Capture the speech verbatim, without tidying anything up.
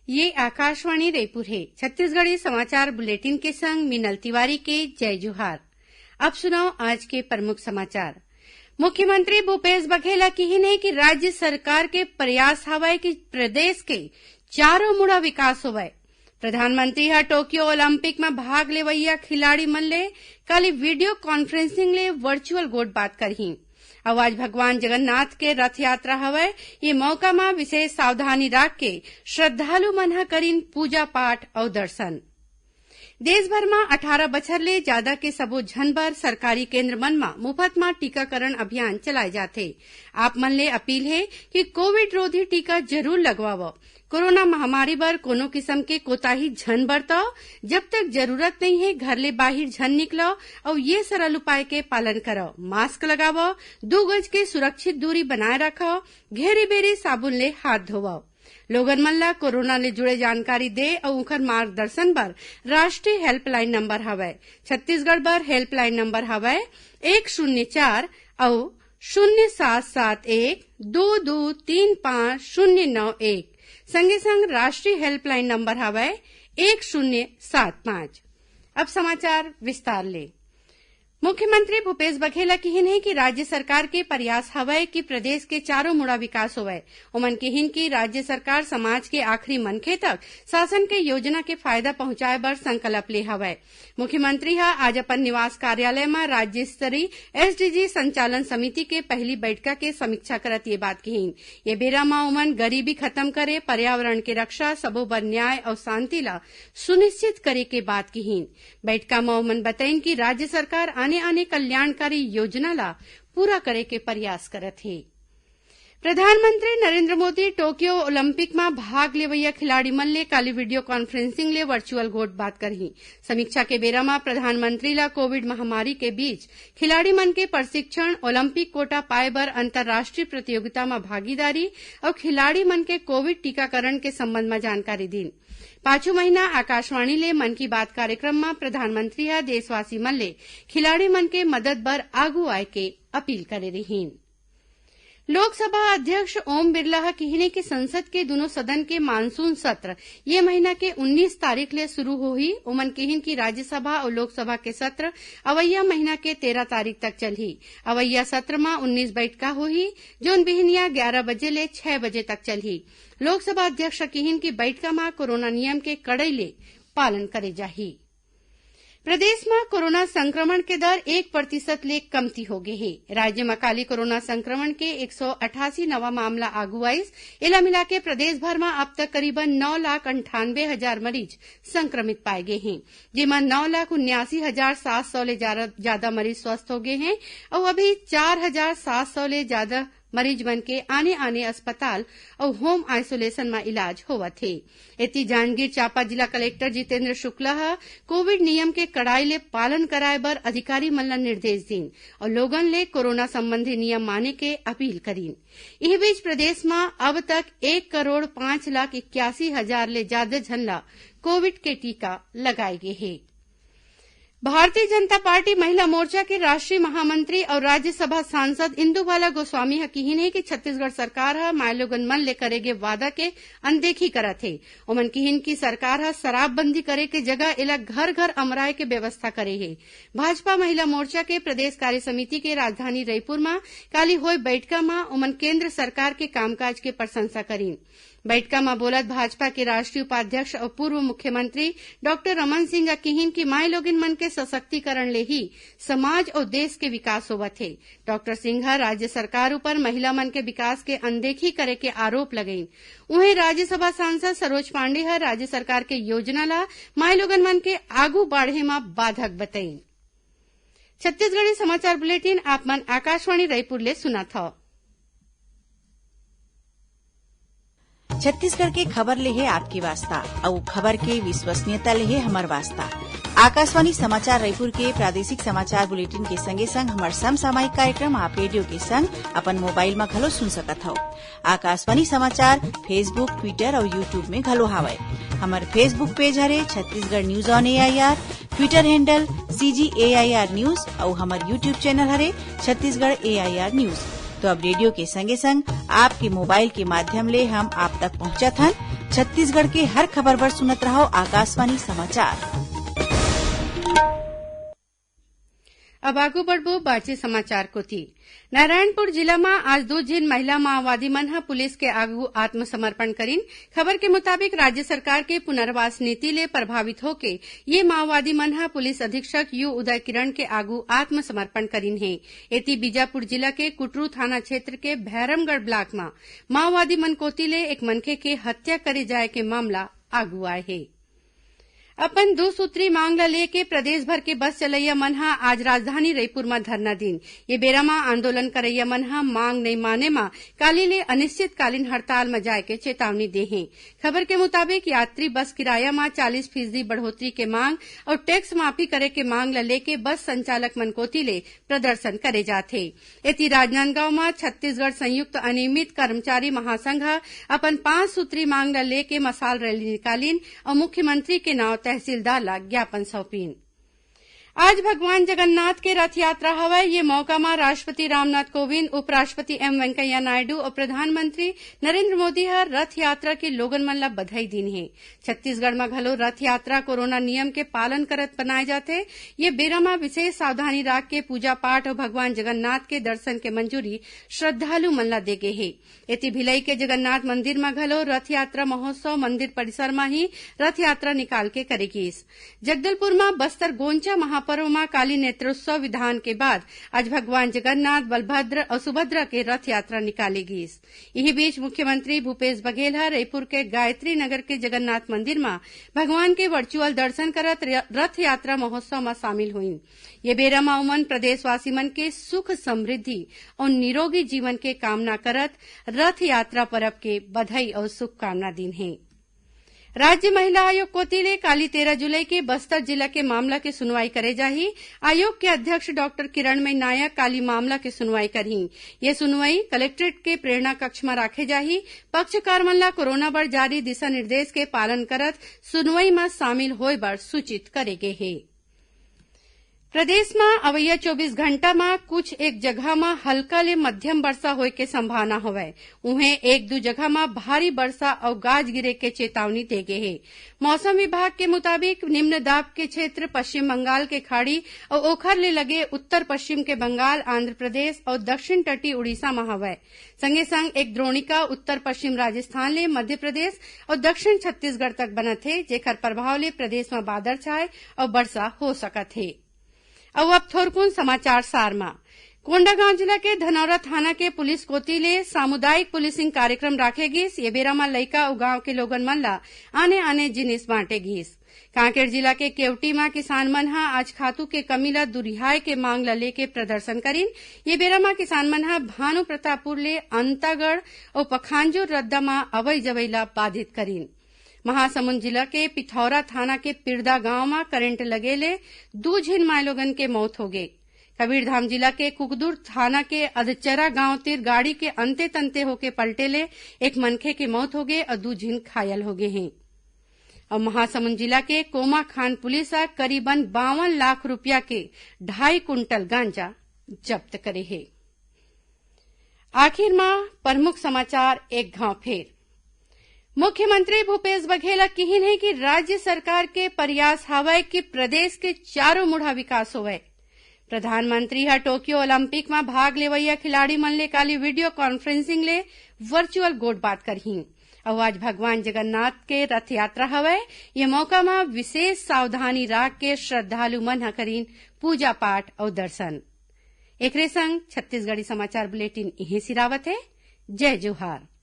ये आकाशवाणी रायपुर हे। छत्तीसगढ़ी समाचार बुलेटिन के संग मीनल तिवारी के जय जोहार। अब सुनव आज के प्रमुख समाचार। मुख्यमंत्री भूपेश बघेल ह किहिन हे कि राज्य सरकार के प्रयास हवय कि प्रदेश के चारों मुड़ा विकास होवय। प्रधानमंत्री ह टोक्यो ओलंपिक म भाग लेवइया खिलाड़ी मन ले काली वीडियो कॉन्फ्रेंसिंग ले वर्चुअल गोठ बात करही। अउ आज भगवान जगन्नाथ के रथ यात्रा हवय। ये मौका म विशेष सावधानी राख के श्रद्धालु मन ह करिन पूजा पाठ अउ दर्शन। देश भर म अठारह बछर ले जादा के सबो झन बर सरकारी केंद्र मन म मुफत म टीकाकरण अभियान चलाए जाथे। आप मन ले अपील हे कि कोविड रोधी टीका जरूर लगवावव। कोरोना महामारी बर कोनो किसम के कोताही झन बरतव। जब तक जरूरत नइ हे, घर ले बाहिर झन निकलव अउ ये सरल उपाय के पालन करव। मास्क लगावव, दू गज के सुरक्षित दूरी बनाए रखव, घेरी बेरी साबुन ले हाथ धोवव। लोगन मन ला कोरोना ले जुड़े जानकारी दे अउ उंखर मार्गदर्शन बर राष्ट्रीय हेल्पलाइन नंबर हवय। छत्तीसगढ़ बर हेल्पलाइन नंबर हवय एक शून्य चार अउ शून्य सात सात एक दो दो तीन पाँच शून्य नौ एक। संगे संग राष्ट्रीय हेल्पलाइन नंबर हवय एक शून्य सात पाँच। अब समाचार विस्तार ले। मुख्यमंत्री भूपेश बघेल ह किहिन हे कि राज्य सरकार के प्रयास हवय कि प्रदेश के चारों मुड़ा विकास होवय। ओमन किहिन कि राज्य सरकार समाज के आखिरी मनखे तक शासन के योजना के फायदा पहुंचाए बर संकल्प ले हवय। मुख्यमंत्री ह आज अपन निवास कार्यालय म राज्य स्तरीय एसडीजी संचालन समिति के पहली बैठका के समीक्षा करत ये बात किहिन। ये बेरा म ओमन गरीबी खत्म करे, पर्यावरण के रक्षा, सबो बर न्याय अउ शांति ल सुनिश्चित करे के बात किहिन। बैठका म ओमन बतइन कि राज्य सरकार आने-आने कल्याणकारी योजना ला पूरा करे के प्रयास करत हे। प्रधानमंत्री नरेंद्र मोदी टोक्यो ओलंपिक म भाग लेवइया खिलाड़ी मन ले काली वीडियो कॉन्फ्रेंसिंग ले वर्चुअल गोठ बात करही। समीक्षा के बेरा म प्रधानमंत्री ला कोविड महामारी के बीच खिलाड़ी मन के प्रशिक्षण, ओलंपिक कोटा पाए बर अंतर्राष्ट्रीय प्रतियोगिता म भागीदारी अउ खिलाड़ी मन के कोविड टीकाकरण के संबंध म जानकारी दीन। पाछू महीना आकाशवाणी ले मन की बात कार्यक्रम म प्रधानमंत्री ह देशवासी मन ले खिलाड़ी मन के मदद बर आगू आए के अपील करे रिहीन। लोकसभा अध्यक्ष ओम बिरला ह किहिने कि संसद के दुनों सदन के मानसून सत्र ये महीना के उन्नीस तारीख ले शुरू होही। ओमन किहिन कि राज्यसभा अउ लोकसभा के सत्र अवइया महीना के तेरह तारीख तक चलही। अवइया सत्र म उन्नीस बैठका होही, जोन बिहनिया ग्यारह बजे ले छह बजे तक चलही। लोकसभा अध्यक्ष ह किहिन कि बैठका म कोरोना नियम के कड़ाई ले पालन करे जाही। प्रदेश म कोरोना संक्रमण के दर एक प्रतिशत ले कमती हो गे हे। राज्य म काली कोरोना संक्रमण के एक सौ अठासी नवा मामला आगू आइस। एला मिलाके प्रदेश भर म अब तक करीबन नौ लाख अंठानवे हजार मरीज संक्रमित पाए गे हें, जेमा नौ लाख उन्यासी हजार सात सौ ले जादा, जादा मरीज स्वस्थ हो गे हें अउ अभी चार हजार सात सौ ले जादा मरीज मन के आने-आने अस्पताल अउ होम आइसोलेशन म इलाज होवत हे। एती जांजगीर चांपा जिला कलेक्टर जितेंद्र शुक्ला ह कोविड नियम के कड़ाई ले पालन कराए बर अधिकारी मन ल निर्देश दीन अउ लोगन ले कोरोना संबंधी नियम माने के अपील करीन। इही बीच प्रदेश म अब तक एक करोड़ पाँच लाख इक्यासी हजार ले जादा झन ल कोविड के टीका लगाए गे हे। भारतीय जनता पार्टी महिला मोर्चा के राष्ट्रीय महामंत्री अउ राज्यसभा सांसद इंदुबाला गोस्वामी ह किहिन हे कि छत्तीसगढ़ सरकार ह माईलोगन मन ले करे गे वादा के अनदेखी करत हे। ओमन किहिन कि सरकार ह शराबबंदी करे के जगह एला घर-घर अमराए के व्यवस्था करे हे। भाजपा महिला मोर्चा के प्रदेश कार्य समिति के राजधानी रईपुर म काली होय बैठका म ओमन केंद्र सरकार के कामकाज के प्रशंसा करीन। बैठका म बोलत भाजपा के राष्ट्रीय उपाध्यक्ष अउ पूर्व मुख्यमंत्री डॉक्टर रमन सिंह ह किहिन कि माईलोगिन मन के सशक्तिकरण ले ही समाज अउ देश के विकास होवत हे। डॉक्टर सिंह ह राज्य सरकार ऊपर महिला मन के विकास के अनदेखी करे के आरोप लगइन। उहें, राज्यसभा सांसद सरोज पांडे ह राज्य सरकार के योजना ल माईलोगन मन के आगू बाढ़े म बाधक बतइन। छत्तीसगढ़ी समाचार बुलेटिन आप मन आकाशवाणी रईपुर ले सुनत हव। छत्तीसगढ़ के खबर ले हे आपके वास्ता, अउ खबर के विश्वसनीयता ले हे हमर वास्ता। आकाशवाणी समाचार रईपुर के प्रादेशिक समाचार बुलेटिन के संगे संग हमर समसामयिक कार्यक्रम आप रेडियो के संग अपन मोबाइल म घलो सुन सकत हव। आकाशवाणी समाचार Facebook, Twitter अउ YouTube में घलो हावय। हमर Facebook पेज हरे Chhattisgarh news on AIR, Twitter handle CG AIR news अउ हमर YouTube चैनल हरे छत्तीसगढ़ एआईआर न्यूज। तो अब रेडियो के संगे संग आपके मोबाइल के माध्यम ले हम आप तक पहुंचत हन। छत्तीसगढ़ के हर खबर बर सुनत रहव आकाशवाणी समाचार। अब आगू बढ़बो बाचे समाचार कोति। नारायणपुर जिला म आज दू झिन महिला माओवादी मन ह पुलिस के आगू आत्मसमर्पण करिन। खबर के मुताबिक, राज्य सरकार के पुनर्वास नीति ले प्रभावित होके ये माओवादी मन ह पुलिस अधीक्षक यू उदय किरण के आगू आत्मसमर्पण करिन हे। एती, बीजापुर जिला के कुटरू थाना क्षेत्र के भैरमगढ़ ब्लॉक म माओवादी मन कोति ले एक मनखे के हत्या करे जाय के मामला आगू आय हे। अपन दू सूत्री मांग ल लेके प्रदेश भर के बस चलइया मन ह आज राजधानी रईपुर म धरना दिन। ये बेरा म आंदोलन करइया मन ह मांग नइ माने म काली ले अनिश्चितकालीन हड़ताल म जाय के चेतावनी दे हे। खबर के मुताबिक, यात्री बस किराया म चालीस फीसदी बढ़ोतरी के मांग अउ टैक्स माफी करे के मांग ल लेके बस संचालक मन कोति ले प्रदर्शन करे जात हे। एती, राजनांदगांव म छत्तीसगढ़ संयुक्त अनियमित कर्मचारी महासंघ ह अपन पांच सूत्री मांग ल लेके मसाल रैली निकालिन अउ मुख्यमंत्री के नांव तहसीलदार ला ज्ञापन सौंपिन। आज भगवान जगन्नाथ के रथ यात्रा हवय। ये मौका म राष्ट्रपति रामनाथ कोविंद, उपराष्ट्रपति एम वेंकैया नायडू अउ प्रधानमंत्री नरेंद्र मोदी ह रथ यात्रा के लोगन मन ल बधाई दीन हे। छत्तीसगढ़ म घलो रथ यात्रा कोरोना नियम के पालन करत बनाए जाथे। ये बेरा म विशेष सावधानी राख के पूजा पाठ अउ भगवान जगन्नाथ के दर्शन के मंजूरी श्रद्धालु मन ल दे गे हे। एती, भिलई के जगन्नाथ मंदिर म घलो रथ यात्रा महोत्सव मंदिर परिसर म ही रथ यात्रा निकाल के करे गीस। जगदलपुर म बस्तर गोंचा महापर्व म काली नेत्रोत्सव विधान के बाद आज भगवान जगन्नाथ, बलभद्र अउ सुभद्रा के रथ यात्रा निकाले गीस। इही बीच, मुख्यमंत्री भूपेश बघेल ह रईपुर के गायत्री नगर के जगन्नाथ मंदिर म भगवान के वर्चुअल दर्शन करत र-, रथ यात्रा महोत्सव म शामिल होइन। ये बेरा म ओमन प्रदेशवासी मन के सुख, समृद्धि अउ निरोगी जीवन के कामना करत रथ यात्रा परब के बधाई अउ शुभकामना दीन हे। राज्य महिला आयोग कोति ले काली तेरह जुलाई के बस्तर जिला के मामला के सुनवाई करे जाही। आयोग के अध्यक्ष डॉक्टर किरणमयी नायक काली मामला के सुनवाई करही। ये सुनवाई कलेक्ट्रेट के प्रेरणा कक्ष म राखे जाही। पक्षकार मन ला कोरोना बर जारी दिशा निर्देश के पालन करत सुनवाई म शामिल होय बर सूचित करे गे हे। प्रदेश म अवइया चौबीस घंटा म कुछ एक जगह म हल्का ले मध्यम बरसा होय के संभावना हवय। उहें, एक दू जगह म भारी बरसा अउ गाज गिरे के चेतावनी दे गे हे। मौसम विभाग के मुताबिक, निम्न दाब के क्षेत्र पश्चिम बंगाल के खाड़ी अउ ओखर ले लगे उत्तर पश्चिम के बंगाल, आंध्र प्रदेश अउ दक्षिण तटीय उड़ीसा म हवय। संगे संग एक द्रोणिका उत्तर पश्चिम राजस्थान ले मध्य प्रदेश अउ दक्षिण छत्तीसगढ़ तक बनत हे, जेकर प्रभाव ले प्रदेश म बादर छाय अउ बरसा हो सकत हे। अउ अब थोरकुन समाचार सार म। कोंडागांव जिला के धनौरा थाना के पुलिस कोति ले सामुदायिक पुलिसिंग कार्यक्रम राखे गिस। ये बेरा म लइका अउ गांव के लोगन मन ल आने-आने जिनिस बांटे गिस। कांकेर जिला के केवटी म किसान मन ह आज खातू के कमी ल दुरिहाए के मांग ल लेके प्रदर्शन करिन। ये बेरा म किसान मन ह भानु प्रतापपुर ले अंतागढ़ अउ पखांजूर रद्दा म अवई जवई ल बाधित करिन। महासमुंद जिला के पिथौरा थाना के पिरदा गांव म करंट लगे ले दू झिन माईलोगन के मौत होगे। कबीरधाम जिला के कुकदुर थाना के अधचरा गांव तीर गाड़ी के अंते तंते होके पलटे ले एक मनखे के मौत होगे अउ दू झिन घायल होगे हें। अउ महासमुंद जिला के कोमाखान पुलिस ह करीबन बावन लाख रुपया के ढाई कुंटल गांजा जब्त करे हे। आखिर म प्रमुख समाचार एक घांव फेर। मुख्यमंत्री भूपेश बघेल ह किहिन हे कि राज्य सरकार के प्रयास हवय कि प्रदेश के चारों मुड़ा विकास होवय। प्रधानमंत्री ह टोक्यो ओलंपिक म भाग लेवइया खिलाड़ी मन ले काली वीडियो कॉन्फ्रेंसिंग ले वर्चुअल गोठबात करही। अउ आज भगवान जगन्नाथ के रथ यात्रा हवय। ये मौका म विशेष सावधानी राख के श्रद्धालु मन ह करिन पूजा पाठ अउ दर्शन। एकरे संग छत्तीसगढ़ी समाचार बुलेटिन इहें सिरावत हे। जय जोहार।